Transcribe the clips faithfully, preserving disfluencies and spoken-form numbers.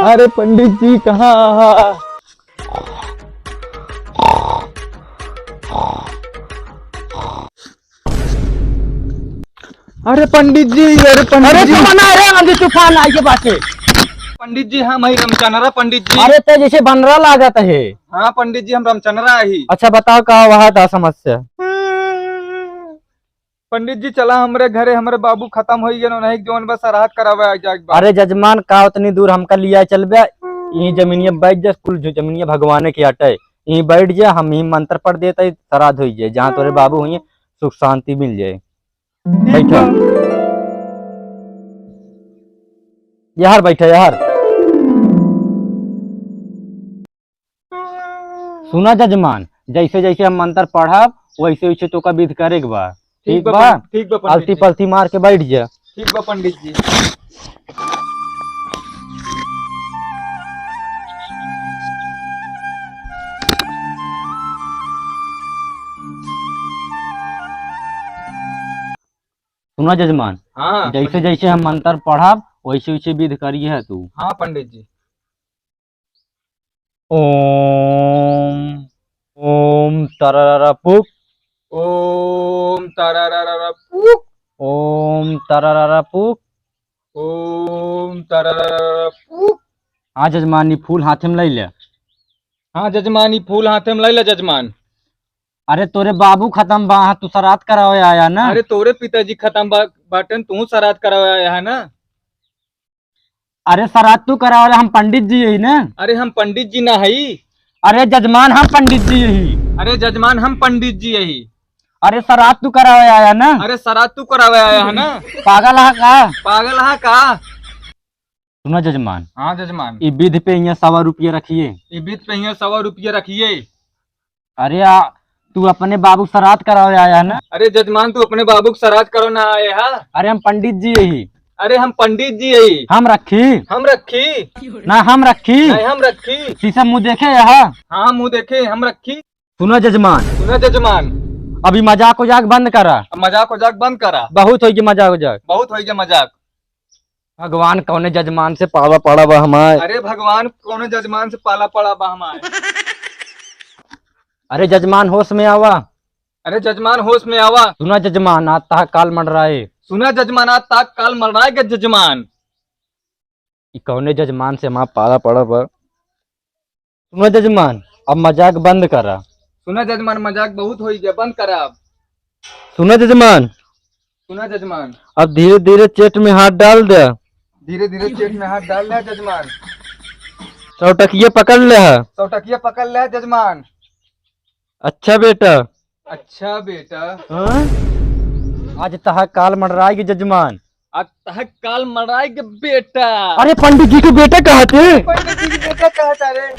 अरे पंडित जी, कहाँ आहा? अरे पंडित जी, अरे पंडित अरे जी। कौन आ रे आंधी तूफान आई के बाटे? पंडित जी, हम हई रमचनरा पंडित जी। अरे ते जैसे बनरा लागत है। हाँ पंडित जी, हम रमचनरा ही। अच्छा बताओ का वहा था समस्या? पंडित जी, चला हमरे घरे, हमरे बाबू खतम होई गए, उन्हें जौन बस श्राद्ध करावे आ जाए बा। अरे जजमान, का उतनी दूर हमका लिया चलबे? यही जमीनिया बैठ जा, कुल जो जमीनिया भगवाने के आटे, यही बैठ जा, हम यही मंत्र पढ़ देते, श्राद्ध होई जाए, जहाँ तोरे बाबू हुई सुख शांति मिल जाए। ठीक बैठा। बा। यार बैठा यार। सुना जजमान, जैसे जैसे हम मंत्र पढ़ब, वैसे वैसे तोका विध करे के बा। ठीक ठीक बा बा? पंडित, ठीक बा पंडित अलती जी। पलती मार के बैठ जा। ठीक बा पंडित जी। सुना जजमान, हाँ, जैसे पंडित। जैसे हम मंत्र पढ़ब, वैसे वैसे विध करिए तू। हाँ पंडित जी। ओम, ओम तरररा पुक। ओम तरररा पुक। ओम तरररा पुक। ओम तरररा पुक। हाँ जजमान, ई फूल हाथे में लइ ले। हाँ जजमान, ई फूल हाथे में लइ ले जजमान। अरे तोरे बाबू खतम बा, हाँ, तू श्राद्ध करावे आया ना? अरे तोरे पिताजी खतम बा, बाटेन, तू श्राद्ध करावे आया है ना? अरे श्राद्ध तू करावे, हम पंडित जी यही ना। अरे हम पंडित जी ना हई। अरे जजमान, हम पंडित जी यही। अरे जजमान, हम पंडित जी यही। अरे श्राद्ध तू करावे आया ना? अरे श्राद्ध तू करावे आया है ना? पागल हा का? पागल हा का? सुना जजमान। हाँ जजमान। ई विध पे यहाँ सवा रुपया रखिए। ई विध पे यहाँ सवा रुपया रखिए। अरे आ, तू अपने बाबू क श्राद्ध करावे आया है ना? अरे जजमान, तू अपने बाबू क श्राद्ध करावे ना आया है? अरे हम पंडित जी यही। अरे हम पंडित जी यही। हम रखी। हम रखी। ना हम रखी। नहीं हम रखी। शीशा मुँह देखे यहाँ। हाँ मुँह देखे हम रखी। सुना जजमान। सुना जजमान। अभी मजाक उजाक बंद करा। अब मजाक उजाक बंद करा। बहुत होई गया मजाक उजाक। बहुत होई गया मजाक। भगवान कौने जजमान से पाला पड़ा बा हमार। अरे भगवान कौने जजमान से पाला पड़ा बा हमार। अरे जजमान होश में आवा। अरे जजमान होश में आवा। सुना जजमान, आज तहा काल मंडराए। सुना जजमान, आज तहा काल मंडराए के जजमान। ई कौने जजमान से हमार पाला पड़ा बा? सुना जजमान, अब मजाक बंद करा। सुना जजमान, मजाक बहुत होई गया, बंद करा अब। सुना जजमान। सुना जजमान। अब धीरे धीरे चेट में हाथ डाल दे। धीरे धीरे चेट में हाथ डाल दे जजमान। सौ टकिया पकड़ ले है। सौ टकिया पकड़ ले है जजमान। अच्छा बेटा। अच्छा बेटा। हाँ? आज तहा काल मंडराए के जजमान। आज तहा काल मंडराए के बेटा। अरे पंडित जी के बेटा कहा थे? पंडित जी के बेटा कहा था रे?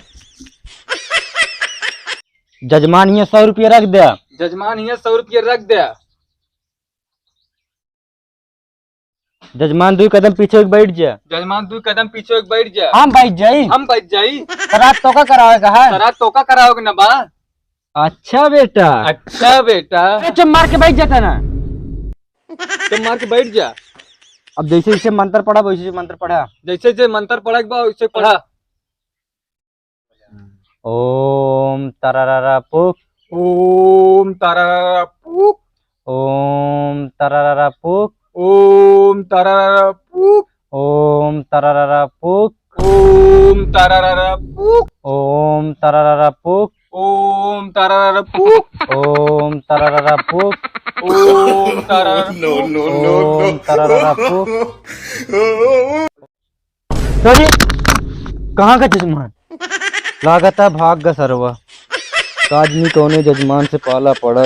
जजमान, ये सौ रुपया रख दे। जजमान, ये सौ रुपया रख दे। जजमान, दुई कदम पीछे होके बैठ जा। जजमान, दुई कदम पीछे होके बैठ जा। हम बैठ जाई। हम बैठ जाई। श्राद्ध तोका करावे का है? श्राद्ध तोका करावे के ना बा। अच्छा बेटा। अच्छा बेटा। अरे चुप मार के बैठ जाता ना। चुप मार के बैठ जा। अब जैसे जैसे मंत्र पढ़ा, वैसे वैसे मंत्र पढ़ा। जैसे जैसे मंत्र पढ़ा के बा, वैसे पढ़ा। ओम तरररा पुक। ओम तरररा पुक। ओम तरररा पुक। ओम तरररा पुक। ओम तरररा पुक। ओम तरररा पुक। ओम तरररा पुक। ओम तरररा पुक। ओम तरररा पुक। ओम तरररा पुक। No, no, no, no। ओम तरररा पुक। अरे, कहाँ का जजमान? लागता भाग गा सरवा। का आदमी कौने जजमान से पाला पड़ा,